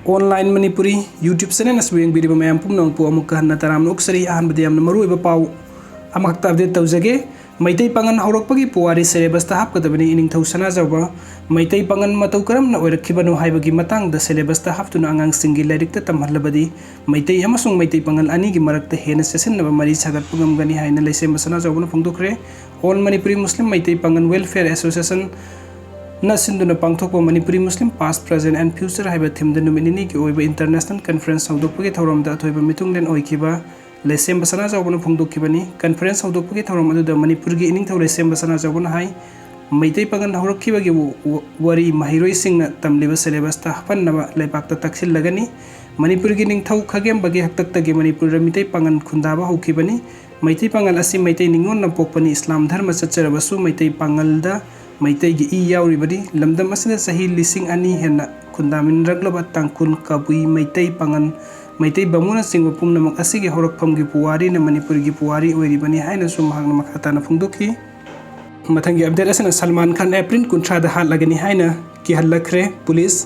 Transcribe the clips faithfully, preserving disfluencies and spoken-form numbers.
Online Manipuri YouTube channel ꯑꯁꯤꯕꯨ ꯌꯦꯡꯕꯤꯔꯤꯕ ꯃꯌꯥꯝ ꯄꯨꯝꯅꯃꯛꯄꯨ ꯑꯃꯨꯛꯀ ꯍꯟꯅ ꯇꯔꯥꯝꯅ ꯑꯣꯛꯆꯔꯤ꯫ ꯑꯍꯥꯟꯕꯗ ꯌꯥꯝꯅ ꯃꯔꯨꯑꯣꯏꯕ ꯄꯥꯎ ꯑꯃꯈꯛꯇ update ꯇꯧꯖꯒꯦ꯫ ꯃꯩꯇꯩ ꯄꯥꯉꯜ ꯍꯧꯔꯛꯄꯒꯤ ꯄꯨꯋꯥꯔꯤ syllabusꯇ ꯍꯥꯞꯀꯗꯕꯅꯤ꯫ ꯏꯅꯤꯡꯊꯧ ꯁꯅꯥꯖꯥꯎꯕ ꯃꯩꯇꯩ ꯄꯥꯉꯜ ꯃꯇꯧ ꯀꯔꯝꯅ ꯑꯣꯏꯔꯛꯈꯤꯕꯅꯣ ꯍꯥꯏꯕꯒꯤ ꯃꯇꯥꯡꯗ syllabusꯇ ꯍꯥꯞꯇꯨꯅ ꯑꯉꯥꯡꯁꯤꯡꯒꯤ ꯂꯥꯏꯔꯤꯛꯇ ꯇꯝꯍꯜꯂꯕꯗꯤ ꯃꯩꯇꯩ ꯑꯃꯁꯨꯡ ꯃꯩꯇꯩ ꯄꯥꯉꯜ ꯑꯅꯤꯒꯤ ꯃꯔꯛꯇ ꯍꯦꯟꯅ ꯆꯦꯠꯁꯤꯟꯅꯕ ꯃꯔꯤ ꯁꯥꯒꯠꯄ ꯉꯝꯒꯅꯤ ꯍꯥꯏꯅ ꯂꯩꯁꯦꯝꯕ ꯁꯅꯥꯖꯥꯎꯕꯅ ꯐꯣꯡꯗꯣꯛꯈ꯭ꯔꯦ꯫ All Manipuri Muslim ꯃꯩꯇꯩ ꯄꯥꯉꯜ Welfare Association ꯅ ꯁꯤꯟꯗꯨꯅ ꯄꯥꯡꯊꯣꯛꯄ Manipuri Muslim Past, Present and Future ꯍꯥꯏꯕ themeꯗ ꯅꯨꯃꯤꯠ ꯅꯤꯅꯤꯒꯤ ꯑꯣꯏꯕ international conference ꯍꯧꯗꯣꯛꯄꯒꯤ ꯊꯧꯔꯝꯗ ꯑꯊꯣꯏꯕ ꯃꯤꯊꯨꯡꯂꯦꯟ ꯑꯣꯏꯈꯤꯕ ꯂꯩꯁꯦꯝꯕ ꯁꯅꯥꯖꯥꯎꯕꯅ ꯐꯣꯡꯗꯣꯛꯈꯤꯕꯅꯤ꯫ Conference ꯍꯧꯗꯣꯛꯄꯒꯤ ꯊꯧꯔꯝ ꯑꯗꯨꯗ ꯃꯅꯤꯄꯨꯔꯒꯤ ꯏꯅꯤꯡꯊꯧ ꯂꯩꯁꯦꯝꯕ ꯁꯅꯥꯖꯥꯎꯕꯅ ꯍꯥꯏ, ꯃꯩꯇꯩ ꯄꯥꯉꯜ ꯍꯧꯔꯛꯈꯤꯕꯒꯤ ꯋ-, ꯋꯥꯔꯤ ꯃꯍꯩꯔꯣꯏꯁꯤꯡꯅ ꯇꯝꯂꯤꯕ syllabusꯇ ꯍꯥꯞꯍꯟꯅꯕ ꯂꯩꯕꯥꯛꯇ ꯇꯥꯛꯁꯤꯜꯂꯒꯅꯤ꯫ ꯃꯅꯤꯄꯨꯔꯒꯤ ꯅꯤꯡꯊꯧ ꯈꯥꯒꯦꯝꯕꯒꯤ ꯍꯥꯛꯇꯛꯇꯒꯤ ꯃꯅꯤꯄꯨꯔꯗ ꯃꯤꯇꯩ ꯄꯥꯉꯜ ꯈꯨꯟꯗꯥꯕ ꯍꯧꯈꯤꯕꯅꯤ꯫ ꯃꯩꯇꯩ ꯄꯥꯉꯜ ꯑꯁꯤ ꯃꯩꯇꯩ ꯅꯤꯉꯣꯜꯅ ꯄꯣꯛꯄꯅꯤ꯫ ꯏꯁꯂꯥꯝ ꯙꯔꯃ ꯆꯠꯆꯔꯕꯁꯨ ꯃꯩꯇꯩ ꯄꯥꯉꯜꯗ ꯃꯩꯇꯩꯒꯤ ꯏ ꯌꯥꯎꯔꯤꯕꯅꯤ꯫ ꯂꯝꯗꯝ ꯑꯁꯤꯗ ꯆꯍꯤ ꯂꯤꯁꯤꯡ ꯑꯅꯤ ꯍꯦꯟꯅ ꯈꯨꯟꯗꯥꯃꯤꯟꯅꯔꯛꯂꯕ ꯇꯥꯡꯈꯨꯜ, ꯀꯕꯨꯏ, ꯃꯩꯇꯩ ꯄꯥꯉꯜ, ꯃꯩꯇꯩ ꯕꯥꯃꯣꯟꯅꯆꯤꯡꯕ ꯄꯨꯝꯅꯃꯛ ꯑꯁꯤꯒꯤ ꯍꯧꯔꯛꯐꯝꯒꯤ ꯄꯨꯋꯥꯔꯤꯅ ꯃꯅꯤꯄꯨꯔꯒꯤ ꯄꯨꯋꯥꯔꯤ ꯑꯣꯏꯔꯤꯕꯅꯤ ꯍꯥꯏꯅꯁꯨ ꯃꯍꯥꯛꯅ ꯃꯈꯥ ꯇꯥꯅ ꯐꯣꯡꯗꯣꯛꯈꯤ꯫ ꯃꯊꯪꯒꯤ update ꯑꯁꯤꯅ ꯁꯜꯃꯥꯟ ꯈꯥꯟ ꯑꯦꯄ꯭ꯔꯤꯜ ꯀꯨꯟꯊ꯭ꯔꯥꯗ ꯍꯥꯠꯂꯒꯅꯤ ꯍꯥꯏꯅ ꯀꯤꯍꯜꯂꯛꯈ꯭ꯔꯦ police.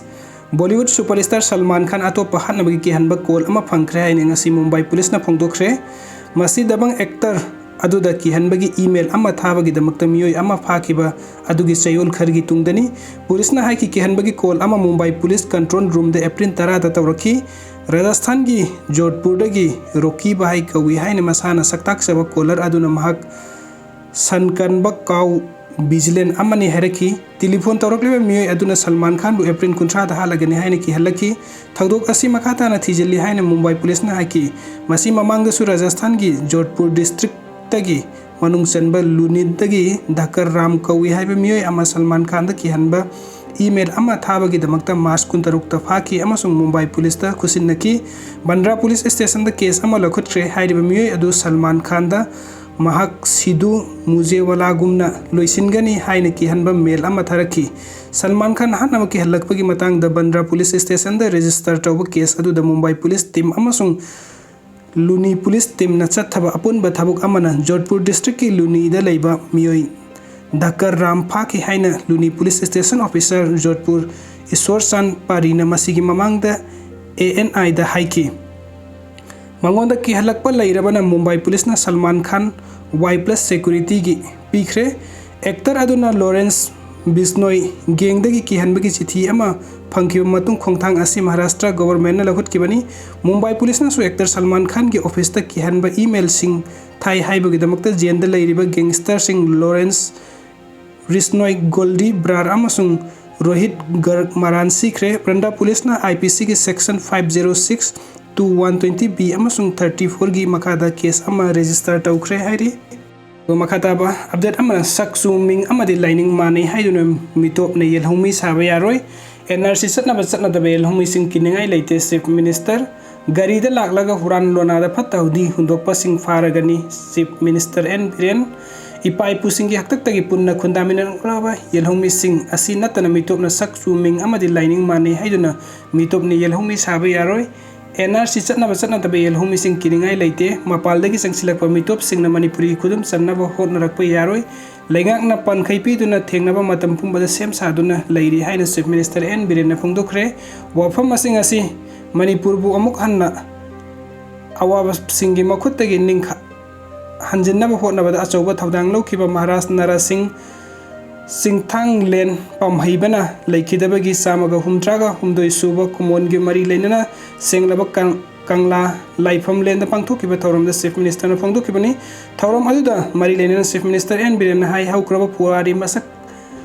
Bollywood superstar Salman Khan ꯑꯇꯣꯞꯄ ꯍꯥꯠꯅꯕꯒꯤ ꯀꯤꯍꯟꯕ call ꯑꯃ ꯐꯪꯈ꯭ꯔꯦ ꯍꯥꯏꯅ ꯉꯁꯤ ꯃꯨꯝꯕꯥꯏ ꯄꯨꯂꯤꯁꯅ ꯐꯣꯡꯗꯣꯛꯈ꯭ꯔꯦ꯫ ꯃꯁꯤ ꯗꯕꯪ actor ꯑꯗꯨꯗ ꯀꯤꯍꯟꯕꯒꯤ email ꯑꯃ ꯊꯥꯕꯒꯤꯗꯃꯛꯇ ꯃꯤꯑꯣꯏ ꯑꯃ ꯐꯥꯈꯤꯕ ꯑꯗꯨꯒꯤ ꯆꯌꯣꯜ ꯈꯔꯒꯤ ꯇꯨꯡꯗꯅꯤ꯫ ꯄꯨꯂꯤꯁꯅ ꯍꯥꯏꯈꯤ, ꯀꯤꯍꯟꯕꯒꯤ call ꯑꯃ ꯃꯨꯝꯕꯥꯏ ꯄꯨꯂꯤꯁ control roomꯗ ꯑꯦꯄ꯭ꯔꯤꯜ ꯇꯔꯥꯗ ꯇꯧꯔꯛꯈꯤ꯫ ꯔꯥꯖꯁꯊꯥꯟꯒꯤ ꯖꯣꯙꯄꯨꯔꯗꯒꯤ ꯔꯣꯀꯤ ꯚꯥꯏ ꯀꯧꯏ ꯍꯥꯏꯅ ꯃꯁꯥꯅ ꯁꯛꯇꯥꯛꯆꯕ caller ꯑꯗꯨꯅ ꯃꯍꯥꯛ ꯁꯟ ꯀꯟꯕ cow vigilance ꯑꯃꯅꯤ ꯍꯥꯏꯔꯛꯈꯤ꯫ ꯇꯦꯂꯤꯐꯣꯟ ꯇꯧꯔꯛꯂꯤꯕ ꯃꯤꯑꯣꯏ ꯑꯗꯨꯅ ꯁꯜꯃꯥꯟ ꯈꯥꯟꯕꯨ ꯑꯦꯄ꯭ꯔꯤꯜ ꯀꯨꯟꯊ꯭ꯔꯥꯗ ꯍꯥꯠꯂꯒꯅꯤ ꯍꯥꯏꯅ ꯀꯤꯍꯜꯂꯛꯈꯤ꯫ ꯊꯧꯗꯣꯛ ꯑꯁꯤ ꯃꯈꯥ ꯇꯥꯅ ꯊꯤꯖꯤꯜꯂꯤ ꯍꯥꯏꯅ ꯃꯨꯝꯕꯥꯏ ꯄꯨꯂꯤꯁꯅ ꯍꯥꯏꯈꯤ꯫ ꯃꯁꯤ ꯃꯃꯥꯡꯗꯁꯨ ꯔꯥꯖꯁꯊꯥꯟꯒꯤ ꯖꯣꯙꯄꯨꯔ districtꯇꯒꯤ ꯃꯅꯨꯡ ꯆꯟꯕ ꯂꯨꯅꯤꯗꯒꯤ ꯙꯀꯔ ꯔꯥꯝ ꯀꯧꯏ ꯍꯥꯏꯕ ꯃꯤꯑꯣꯏ ꯑꯃ ꯁꯜꯃꯥꯟ ꯈꯥꯟꯗ ꯀꯤꯍꯟꯕ email ꯑꯃ ꯊꯥꯕꯒꯤꯗꯃꯛꯇ ꯃꯥꯔꯆ ꯀꯨꯟꯇꯔꯨꯛꯇ ꯐꯥꯈꯤ ꯑꯃꯁꯨꯡ ꯃꯨꯝꯕꯥꯏ ꯄꯨꯂꯤꯁꯇ ꯈꯨꯠꯁꯤꯟꯅꯈꯤ꯫ ꯕꯟꯗ꯭ꯔꯥ ꯄꯨꯂꯤꯁ ꯁ꯭ꯇꯦꯁꯟꯗ case ꯑꯃ ꯂꯧꯈꯠꯈ꯭ꯔꯦ꯫ ꯍꯥꯏꯔꯤꯕ ꯃꯤꯑꯣꯏ ꯑꯗꯨ ꯁꯜꯃꯥꯟ ꯈꯥꯟꯗ ꯃꯍꯥꯛ ꯁꯤꯙꯨ ꯃꯨꯖꯦꯋꯥꯂꯥꯒꯨꯝꯅ ꯂꯣꯏꯁꯤꯟꯒꯅꯤ ꯍꯥꯏꯅ ꯀꯤꯍꯟꯕ mail ꯑꯃ ꯊꯥꯔꯛꯈꯤ꯫ ꯁꯜꯃꯥꯟ ꯈꯥꯟ ꯍꯥꯠꯅꯕ ꯀꯤꯍꯜꯂꯛꯄꯒꯤ ꯃꯇꯥꯡꯗ ꯕꯟꯗ꯭ꯔꯥ ꯄꯨꯂꯤꯁ ꯁ꯭ꯇꯦꯁꯟꯗ register ꯇꯧꯕ case ꯑꯗꯨꯗ ꯃꯨꯝꯕꯥꯏ ꯄꯨꯂꯤꯁ team ꯑꯃꯁꯨꯡ ꯂꯨꯅꯤ ꯄꯨꯂꯤꯁ teamꯅ ꯆꯠꯊꯕ ꯑꯄꯨꯟꯕ ꯊꯕꯛ ꯑꯃꯅ ꯖꯣꯙꯄꯨꯔ districtꯀꯤ ꯂꯨꯅꯤꯗ ꯂꯩꯕ ꯃꯤꯑꯣꯏ ꯙꯀꯔ ꯔꯥꯝ ꯐꯥꯈꯤ ꯍꯥꯏꯅ ꯂꯨꯅꯤ ꯄꯨꯂꯤꯁ station officer ꯖꯣꯙꯄꯨꯔ ꯏꯁꯣꯔ ꯆꯥꯟ ꯄꯥꯔꯤꯅ ꯃꯁꯤꯒꯤ ꯃꯃꯥꯡꯗ ꯑꯦ ꯑꯦꯟ ꯑꯥꯏꯗ ꯍꯥꯏꯈꯤ꯫ ꯃꯉꯣꯟꯗ ꯀꯤꯍꯜꯂꯛꯄ ꯂꯩꯔꯕꯅ ꯃꯨꯝꯕꯥꯏ ꯄꯨꯂꯤꯁꯅ ꯁꯜꯃꯥꯟ ꯈꯥꯟ ꯋꯥꯏ ꯄ꯭ꯂꯁ ꯁꯦꯀ꯭ꯌꯨꯔꯤꯇꯤꯒꯤ ꯄꯤꯈ꯭ꯔꯦ꯫ ꯑꯦꯛꯇꯔ ꯑꯗꯨꯅ ꯂꯣꯔꯦꯟꯁ ꯕꯤꯁꯅꯣꯏ ꯒꯦꯡꯗꯒꯤ ꯀꯤꯍꯟꯕꯒꯤ ꯆꯤꯊꯤ ꯑꯃ ꯐꯪꯈꯤꯕ ꯃꯇꯨꯡ ꯈꯣꯡꯊꯥꯡ ꯑꯁꯤ ꯃꯍꯥꯔꯥꯁꯇ꯭ꯔ ꯒꯣꯚꯔꯟꯃꯦꯟꯠꯅ ꯂꯧꯈꯠꯈꯤꯕꯅꯤ꯫ ꯃꯨꯝꯕꯥꯏ ꯄꯨꯂꯤꯁꯅꯁꯨ ꯑꯦꯛꯇꯔ ꯁꯜꯃꯥꯟ ꯈꯥꯟꯒꯤ ꯑꯣꯐꯤꯁꯇ ꯀꯤꯍꯟꯕ ꯏꯃꯦꯜꯁꯤꯡ ꯊꯥꯏ ꯍꯥꯏꯕꯒꯤꯗꯃꯛꯇ ꯖꯦꯜꯗ ꯂꯩꯔꯤꯕ ꯒꯦꯡꯁꯇꯔꯁꯤꯡ ꯂꯣꯔꯦꯟꯁ ꯔꯤꯁꯅꯣꯏ ꯒꯣꯜꯗꯤ ꯕ꯭ꯔꯥꯔ ꯑꯃꯁꯨꯡ ꯔꯣꯍꯤꯠ ꯒꯔꯒ ꯃꯔꯥꯟ ꯁꯤꯈ꯭ꯔꯦ꯫ ꯕ꯭ꯔꯟꯗꯥ ꯄꯨꯂꯤꯁꯅ ꯑꯥꯏ ꯄꯤ ꯁꯤꯒꯤ section five zero six two one twenty B ꯑꯃꯁꯨꯡ ꯊꯥꯔꯇꯤ ꯐꯣꯔꯒꯤ ꯃꯈꯥꯗ ꯀꯦꯁ ꯑꯃ ꯔꯦꯖꯤꯁꯇꯔ ꯇꯧꯈ꯭ꯔꯦ ꯍꯥꯏꯔꯤ꯫ ꯑꯗꯨꯒ ꯃꯈꯥ ꯇꯥꯕ ꯑꯞꯗꯦꯠ ꯑꯃꯅ ꯁꯛ ꯆꯨ ꯃꯤꯡ ꯑꯃꯗꯤ ꯂꯥꯏꯅꯤꯡ ꯃꯥꯟꯅꯩ ꯍꯥꯏꯗꯨꯅ ꯃꯤꯇꯣꯞꯅ ꯌꯦꯜꯍꯧꯃꯤ ꯁꯥꯕ ꯌꯥꯔꯣꯏ꯫ ꯑꯦꯟ ꯑꯥꯔ ꯁꯤ ꯆꯠꯅꯕ ꯆꯠꯅꯗꯕ ꯌꯦꯜꯍꯧꯃꯤꯁꯤꯡ ꯀꯤꯅꯤꯡꯉꯥꯏ ꯂꯩꯇꯦ, ꯆꯤꯐ ꯃꯤꯅꯤꯁꯇꯔ꯫ ꯒꯥꯔꯤꯗ ꯂꯥꯛꯂꯒ ꯍꯨꯔꯥꯟ ꯂꯣꯅꯥꯗ ꯐꯠꯇ ꯍꯥꯎꯗꯤ ꯍꯨꯟꯗꯣꯛꯄꯁꯤꯡ ꯐꯥꯔꯒꯅꯤ, ꯆꯤꯐ ꯃꯤꯅꯤꯁꯇꯔ ꯑꯦꯟ ꯕꯤꯔꯦꯟ꯫ ꯏꯄꯥ ꯏꯄꯨꯁꯤꯡꯒꯤ ꯍꯥꯛꯇꯛꯇꯒꯤ ꯄꯨꯟꯅ ꯈꯨꯟꯗꯥꯃꯤꯟꯅꯔꯛꯂꯕ ꯌꯦꯜꯍꯧꯃꯤꯁꯤꯡ ꯑꯁꯤ ꯅꯠꯇꯅ ꯃꯤꯇꯣꯞꯅ ꯁꯛ ꯆꯨ ꯃꯤꯡ ꯑꯃꯗꯤ ꯂꯥꯏꯅꯤꯡ ꯃꯥꯟꯅꯩ ꯍꯥꯏꯗꯨꯅ ꯃꯤꯇꯣꯞꯅ ꯌꯦꯜꯍꯧꯃꯤ ꯁꯥꯕ ꯌꯥꯔꯣꯏ꯫ ꯑꯦꯟ ꯑꯥꯔ ꯁꯤ ꯆꯠꯅꯕ ꯆꯠꯅꯗꯕ ꯌꯦꯜꯍꯧꯃꯤꯁꯤꯡ ꯀꯤꯅꯤꯡꯉꯥꯏ ꯂꯩꯇꯦ꯫ ꯃꯄꯥꯜꯗꯒꯤ ꯆꯪꯁꯤꯜꯂꯛꯄ ꯃꯤꯇꯣꯞꯁꯤꯡꯅ ꯃꯅꯤꯄꯨꯔꯤ ꯈꯨꯗꯨꯝ ꯆꯟꯅꯕ ꯍꯣꯠꯅꯔꯛꯄ ꯌꯥꯔꯣꯏ꯫ ꯂꯩꯉꯥꯛꯅ ꯄꯥꯟꯈꯩ ꯄꯤꯗꯨꯅ ꯊꯦꯡꯅꯕ ꯃꯇꯝ ꯄꯨꯝꯕꯗ ꯁꯦꯝ ꯁꯥꯗꯨꯅ ꯂꯩꯔꯤ ꯍꯥꯏꯅ ꯆꯤꯐ ꯃꯤꯅꯤꯁꯇꯔ ꯑꯦꯟ ꯕꯤꯔꯦꯟꯅ ꯐꯣꯡꯗꯣꯛꯈ꯭ꯔꯦ꯫ ꯋꯥꯐꯝꯁꯤꯡ ꯑꯁꯤ ꯃꯅꯤꯄꯨꯔꯕꯨ ꯑꯃꯨꯛ ꯍꯟꯅ ꯑꯋꯥꯕꯁꯤꯡꯒꯤ ꯃꯈꯨꯠꯇꯒꯤ ꯅꯤꯡꯈ-, ꯍꯟꯖꯤꯟꯅꯕ ꯍꯣꯠꯅꯕꯗ ꯑꯆꯧꯕ ꯊꯧꯗꯥꯡ ꯂꯧꯈꯤꯕ ꯃꯍꯥꯔꯥꯖ ꯅꯥꯔꯥ ꯁꯤꯡ ꯆꯤꯡꯊꯥꯡꯂꯦꯟ ꯄꯥꯝꯍꯩꯕꯅ ꯂꯩꯈꯤꯗꯕꯒꯤ ꯆꯥꯝꯃꯒ ꯍꯨꯝꯗ꯭ꯔꯥꯒ ꯍꯨꯝꯗꯣꯏ ꯁꯨꯕ ꯀꯨꯝꯑꯣꯟꯒꯤ ꯃꯔꯤ ꯂꯩꯅꯅ ꯁꯦꯡꯂꯕ ꯀꯪ-, ꯀꯪꯂꯥ ꯂꯥꯏꯐꯝꯂꯦꯟꯗ ꯄꯥꯡꯊꯣꯛꯈꯤꯕ ꯊꯧꯔꯝꯗ ꯆꯤꯐ ꯃꯤꯅꯤꯁꯇꯔꯅ ꯐꯣꯡꯗꯣꯛꯈꯤꯕꯅꯤ꯫ ꯊꯧꯔꯝ ꯑꯗꯨꯗ ꯃꯔꯤ ꯂꯩꯅꯅ ꯆꯤꯐ ꯃꯤꯅꯤꯁꯇꯔ ꯑꯦꯟ ꯕꯤꯔꯦꯟꯅ ꯍꯥꯏ, ꯍꯧꯈ꯭ꯔꯕ ꯄꯨꯋꯥꯔꯤ ꯃꯁꯛ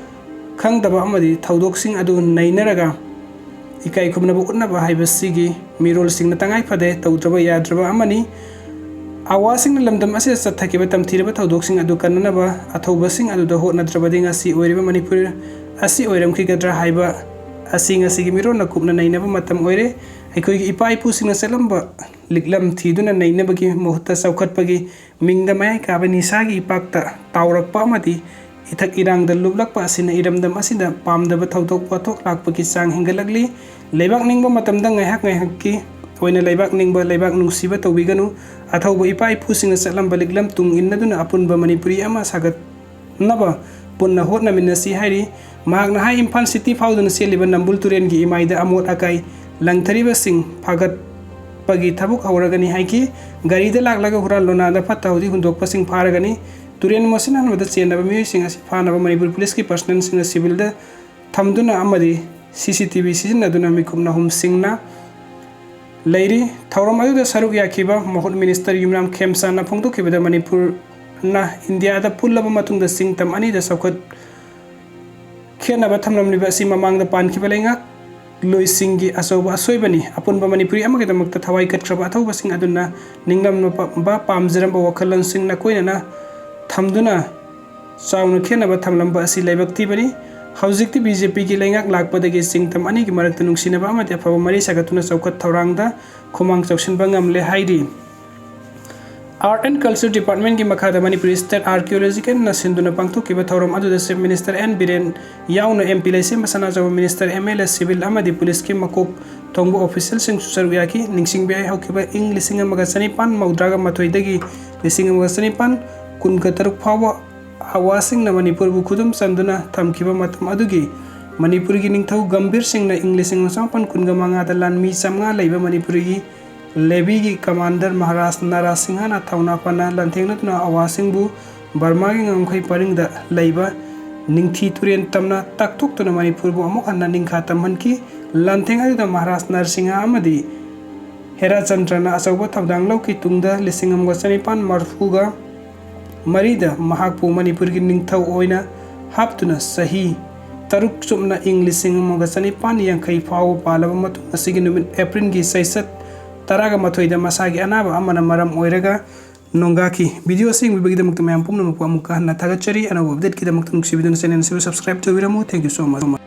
ꯈꯪꯗꯕ ꯑꯃꯗꯤ ꯊꯧꯗꯣꯛꯁꯤꯡ ꯑꯗꯨ ꯅꯩꯅꯔꯒ ꯏꯀꯥꯏ ꯈꯨꯝꯅꯕ ꯎꯠꯅꯕ ꯍꯥꯏꯕꯁꯤꯒꯤ ꯃꯤꯔꯣꯜꯁꯤꯡꯅ ꯇꯉꯥꯏ ꯐꯗꯦ ꯇꯧꯗ꯭ꯔꯕ ꯌꯥꯗ꯭ꯔꯕ ꯑꯃꯅꯤ꯫ ꯑꯋꯥꯁꯤꯡꯅ ꯂꯝꯗꯝ ꯑꯁꯤꯗ ꯆꯠꯊꯈꯤꯕ ꯇꯝꯊꯤꯔꯕ ꯊꯧꯗꯣꯛꯁꯤꯡ ꯑꯗꯨ ꯀꯟꯅꯅꯕ ꯑꯊꯧꯕꯁꯤꯡ ꯑꯗꯨꯗ ꯍꯣꯠꯅꯗ꯭ꯔꯕꯗꯤ ꯉꯁꯤ ꯑꯣꯏꯔꯤꯕ ꯃꯅꯤꯄꯨꯔ ꯑꯁꯤ ꯑꯣꯏꯔꯝꯈꯤꯒꯗ꯭ꯔꯥ ꯍꯥꯏꯕ ꯑꯁꯤ ꯉꯁꯤꯒꯤ ꯃꯤꯔꯣꯟꯅ ꯀꯨꯞꯅ ꯅꯩꯅꯕ ꯃꯇꯝ ꯑꯣꯏꯔꯦ꯫ ꯑꯩꯈꯣꯏꯒꯤ ꯏꯄꯥ ꯏꯄꯨꯁꯤꯡꯅ ꯆꯠꯂꯝꯕ ꯂꯤꯛꯂꯝ ꯊꯤꯗꯨꯅ ꯅꯩꯅꯕꯒꯤ ꯃꯍꯨꯠꯇ ꯆꯥꯎꯈꯠꯄꯒꯤ ꯃꯤꯡꯗ ꯃꯌꯥꯏ ꯀꯥꯕ ꯅꯤꯁꯥꯒꯤ ꯏꯄꯥꯛꯇ ꯇꯥꯎꯔꯛꯄ ꯑꯃꯗꯤ ꯏꯊꯛ ꯏꯔꯥꯡꯗ ꯂꯨꯞꯂꯛꯄ ꯑꯁꯤꯅ ꯏꯔꯝꯗꯝ ꯑꯁꯤꯗ ꯄꯥꯝꯗꯕ ꯊꯧꯗꯣꯛ ꯋꯥꯊꯣꯛ ꯂꯥꯛꯄꯒꯤ ꯆꯥꯡ ꯍꯦꯟꯒꯠꯂꯛꯂꯤ꯫ ꯂꯩꯕꯥꯛ ꯅꯤꯡꯕ ꯃꯇꯝꯗ ꯉꯥꯏꯍꯥꯛ ꯉꯥꯏꯍꯥꯛꯀꯤ ꯑꯣꯏꯅ ꯂꯩꯕꯥꯛ ꯅꯤꯡꯕ, ꯂꯩꯕꯥꯛ ꯅꯨꯡꯁꯤꯕ ꯇꯧꯕꯤꯒꯅꯨ꯫ ꯑꯊꯧꯕ ꯏꯄꯥ ꯏꯄꯨꯁꯤꯡꯅ ꯆꯠꯂꯝꯕ ꯂꯤꯛꯂꯝ ꯇꯨꯡ ꯏꯟꯅꯗꯨꯅ ꯑꯄꯨꯟꯕ ꯃꯅꯤꯄꯨꯔꯤ ꯑꯃ ꯁꯥꯒꯠꯅꯕ ꯄꯨꯟꯅ ꯍꯣꯠꯅꯃꯤꯟꯅꯁꯤ ꯍꯥꯏꯔꯤ꯫ ꯃꯍꯥꯛꯅ ꯍꯥꯏ, ꯏꯝꯐꯥꯜ ꯁꯤꯇꯤ ꯐꯥꯎꯗꯨꯅ ꯆꯦꯜꯂꯤꯕ ꯅꯝꯕꯨꯜ ꯇꯨꯔꯦꯜꯒꯤ ꯏꯃꯥꯏꯗ ꯑꯃꯣꯠ ꯑꯀꯥꯏ ꯂꯪꯊꯔꯤꯕꯁꯤꯡ ꯐꯥꯒꯠꯄꯒꯤ ꯊꯕꯛ ꯍꯧꯔꯒꯅꯤ ꯍꯥꯏꯈꯤ꯫ ꯒꯥꯔꯤꯗ ꯂꯥꯛꯂꯒ ꯍꯨꯔꯥꯟ ꯂꯣꯟꯅꯥꯗ ꯐꯠꯇ ꯍꯥꯎꯗꯤ ꯍꯨꯟꯗꯣꯛꯄꯁꯤꯡ ꯐꯥꯔꯒꯅꯤ꯫ ꯇꯨꯔꯦꯜ ꯃꯣꯠꯁꯤꯟꯍꯟꯕꯗ ꯆꯦꯟꯅꯕ ꯃꯤꯑꯣꯏꯁꯤꯡ ꯑꯁꯤ ꯐꯥꯅꯕ ꯃꯅꯤꯄꯨꯔ ꯄꯨꯂꯤꯁꯀꯤ ꯄꯔꯁꯅꯦꯜꯁꯤꯡꯅ ꯁꯤꯚꯤꯜꯗ ꯊꯝꯗꯨꯅ ꯑꯃꯗꯤ ꯁꯤ ꯁꯤ ꯇꯤ ꯚꯤ ꯁꯤꯖꯤꯟꯅꯗꯨꯅ ꯃꯤꯀꯨꯞ ꯅꯍꯨꯝꯁꯤꯡꯅ ꯂꯩꯔꯤ꯫ ꯊꯧꯔꯝ ꯑꯗꯨꯗ ꯁꯔꯨꯛ ꯌꯥꯈꯤꯕ ꯃꯍꯨꯠ ꯃꯤꯅꯤꯁꯇꯔ ꯌꯨꯝꯅꯥꯝ ꯈꯦꯝꯆꯥꯟꯅ ꯐꯣꯡꯗꯣꯛꯈꯤꯕꯗ, ꯃꯅꯤꯄꯨꯔꯅ ꯏꯟꯗꯤꯌꯥꯗ ꯄꯨꯜꯂꯕ ꯃꯇꯨꯡꯗ ꯆꯤꯡ ꯇꯝ ꯑꯅꯤꯗ ꯆꯥꯎꯈꯠ ꯈꯦꯠꯅꯕ ꯊꯝꯂꯝꯂꯤꯕ ꯑꯁꯤ ꯃꯃꯥꯡꯗ ꯄꯥꯟꯈꯤꯕ ꯂꯩꯉꯥꯛꯂꯣꯏꯁꯤꯡꯒꯤ ꯑꯆꯧꯕ ꯑꯁꯣꯏꯕꯅꯤ꯫ ꯑꯄꯨꯟꯕ ꯃꯅꯤꯄꯨꯔꯤ ꯑꯃꯒꯤꯗꯃꯛꯇ ꯊꯋꯥꯏ ꯀꯠꯈ꯭ꯔꯕ ꯑꯊꯧꯕꯁꯤꯡ ꯑꯗꯨꯅ ꯅꯤꯡꯂꯝꯕ ꯄꯥꯝꯖꯔꯝꯕ ꯋꯥꯈꯜꯂꯣꯟꯁꯤꯡ ꯅꯀꯣꯏꯅꯅ ꯊꯝꯗꯨꯅ ꯆꯥꯎꯅ ꯈꯦꯠꯅꯕ ꯊꯝꯂꯝꯕ ꯑꯁꯤ ꯂꯥꯏꯕꯛ ꯊꯤꯕꯅꯤ꯫ ꯍꯧꯖꯤꯛꯇꯤ ꯕꯤ ꯖꯦ ꯄꯤꯒꯤ ꯂꯩꯉꯥꯛ ꯂꯥꯛꯄꯗꯒꯤ ꯆꯤꯡ ꯇꯝ ꯑꯅꯤꯒꯤ ꯃꯔꯛꯇ ꯅꯨꯡꯁꯤꯅꯕ ꯑꯃꯗꯤ ꯑꯐꯕ ꯃꯔꯤ ꯁꯥꯒꯠꯇꯨꯅ ꯆꯥꯎꯈꯠ ꯊꯧꯔꯥꯡꯗ ꯈꯨꯃꯥꯡ ꯆꯥꯎꯁꯤꯟꯕ ꯉꯝꯂꯦ ꯍꯥꯏꯔꯤ꯫ Art and Culture Departmentꯀꯤ ꯃꯈꯥꯗ ꯃꯅꯤꯄꯨꯔꯤ State Archaeologicalꯅ ꯁꯤꯟꯗꯨꯅ ꯄꯥꯡꯊꯣꯛꯈꯤꯕ ꯊꯧꯔꯝ ꯑꯗꯨꯗ Chief Minister ꯑꯦꯟ ꯕꯤꯔꯦꯟ ꯌꯥꯎꯅ M P Leishemba Sanajaoba, minister, M L A, civil ꯑꯃꯗꯤ ꯄꯨꯂꯤꯁꯀꯤ ꯃꯀꯣꯛ ꯊꯣꯡꯕ ꯑꯣꯐꯤꯁꯤꯌꯦꯜꯁꯤꯡꯁꯨ ꯁꯔꯨꯛ ꯌꯥꯈꯤ꯫ ꯅꯤꯡꯁꯤꯡꯕ ꯌꯥꯏ, ꯍꯧꯈꯤꯕ ꯏꯪ ꯂꯤꯁꯤꯡ ꯑꯃꯒ ꯆꯅꯤꯄꯥꯟ ꯃꯧꯗ꯭ꯔꯥꯒ ꯃꯥꯊꯣꯏꯗꯒꯤ ꯂꯤꯁꯤꯡ ꯑꯃꯒ ꯆꯅꯤꯄꯥꯟ ꯀꯨꯟꯒ ꯇꯔꯨꯛ ꯐꯥꯎꯕ ꯑꯋꯥꯁꯤꯡꯅ ꯃꯅꯤꯄꯨꯔꯕꯨ ꯈꯨꯗꯨꯝ ꯆꯟꯗꯨꯅ ꯊꯝꯈꯤꯕ ꯃꯇꯝ ꯑꯗꯨꯒꯤ ꯃꯅꯤꯄꯨꯔꯒꯤ ꯅꯤꯡꯊꯧ ꯒꯝꯚꯤꯔ ꯁꯤꯡꯅ ꯏꯪ ꯂꯤꯁꯤꯡ ꯑꯃ ꯆꯃꯥꯄꯟ ꯀꯨꯟꯒ ꯃꯉꯥꯗ ꯂꯥꯟꯃꯤ ꯆꯥꯝꯃꯉꯥ ꯂꯩꯕ ꯃꯅꯤꯄꯨꯔꯒꯤ ꯂꯦꯚꯤꯒꯤ ꯀꯃꯥꯟꯗꯔ ꯃꯍꯥꯔꯥꯖ ꯅꯥꯔꯥ ꯁꯤꯡꯍꯅ ꯊꯧꯅꯥ ꯐꯅ ꯂꯥꯟꯊꯦꯡꯅꯗꯨꯅ ꯑꯋꯥꯁꯤꯡꯕꯨ ꯕꯔꯃꯥꯒꯤ ꯉꯝꯈꯩ ꯄꯔꯤꯡꯗ ꯂꯩꯕ ꯅꯤꯡꯊꯤ ꯇꯨꯔꯦꯟ ꯇꯝꯅ ꯇꯥꯛꯊꯣꯛꯇꯨꯅ ꯃꯅꯤꯄꯨꯔꯕꯨ ꯑꯃꯨꯛ ꯍꯟꯅ ꯅꯤꯡꯈꯥ ꯇꯝꯍꯟꯈꯤ꯫ ꯂꯥꯟꯊꯦꯡ ꯑꯗꯨꯗ ꯃꯍꯥꯔꯥꯖ ꯅꯥꯔꯥ ꯁꯤꯡꯍ ꯑꯃꯗꯤ ꯍꯦꯔꯥꯆꯟꯗ꯭ꯔꯅ ꯑꯆꯧꯕ ꯊꯧꯗꯥꯡ ꯂꯧꯈꯤ꯫ ꯇꯨꯡꯗ ꯂꯤꯁꯤꯡ ꯑꯃꯒ ꯆꯅꯤꯄꯥꯟ ꯃꯔꯤꯐꯨꯒ ꯃꯔꯤꯗ ꯃꯍꯥꯛꯄꯨ ꯃꯅꯤꯄꯨꯔꯒꯤ ꯅꯤꯡꯊꯧ ꯑꯣꯏꯅ ꯍꯥꯞꯇꯨꯅ ꯆꯍꯤ ꯇꯔꯨꯛ ꯆꯨꯞꯅ ꯏꯪ ꯂꯤꯁꯤꯡ ꯑꯃꯒ ꯆꯅꯤꯄꯥꯟ ꯌꯥꯡꯈꯩ ꯐꯥꯎꯕ ꯄꯥꯜꯂꯕ ꯃꯇꯨꯡ, ꯑꯁꯤꯒꯤ ꯅꯨꯃꯤꯠ ꯑꯦꯄ꯭ꯔꯤꯜꯒꯤ ꯆꯩꯆꯠ ꯇꯔꯥꯒ ꯃꯥꯊꯣꯏꯗ ꯃꯁꯥꯒꯤ ꯑꯅꯥꯕ ꯑꯃꯅ ꯃꯔꯝ ꯑꯣꯏꯔꯒ ꯅꯣꯡꯒꯥꯈꯤ꯫ ꯚꯤꯗꯤꯑꯣ ꯑꯁꯤ ꯌꯦꯡꯕꯤꯕꯒꯤꯗꯃꯛꯇ ꯃꯌꯥꯝ ꯄꯨꯝꯅꯃꯛꯄꯨ ꯑꯃꯨꯛꯀ ꯍꯟꯅ ꯊꯥꯒꯠꯆꯔꯤ꯫ ꯑꯅꯧꯕ ꯑꯞꯗꯦꯠꯀꯤꯗꯃꯛꯇ ꯅꯨꯡꯁꯤꯕꯤꯗꯨꯅ ꯆꯦꯅꯦꯜ ꯑꯁꯤꯕꯨ subscribe ꯇꯧꯕꯤꯔꯝꯃꯨ꯫ Thank you so much꯫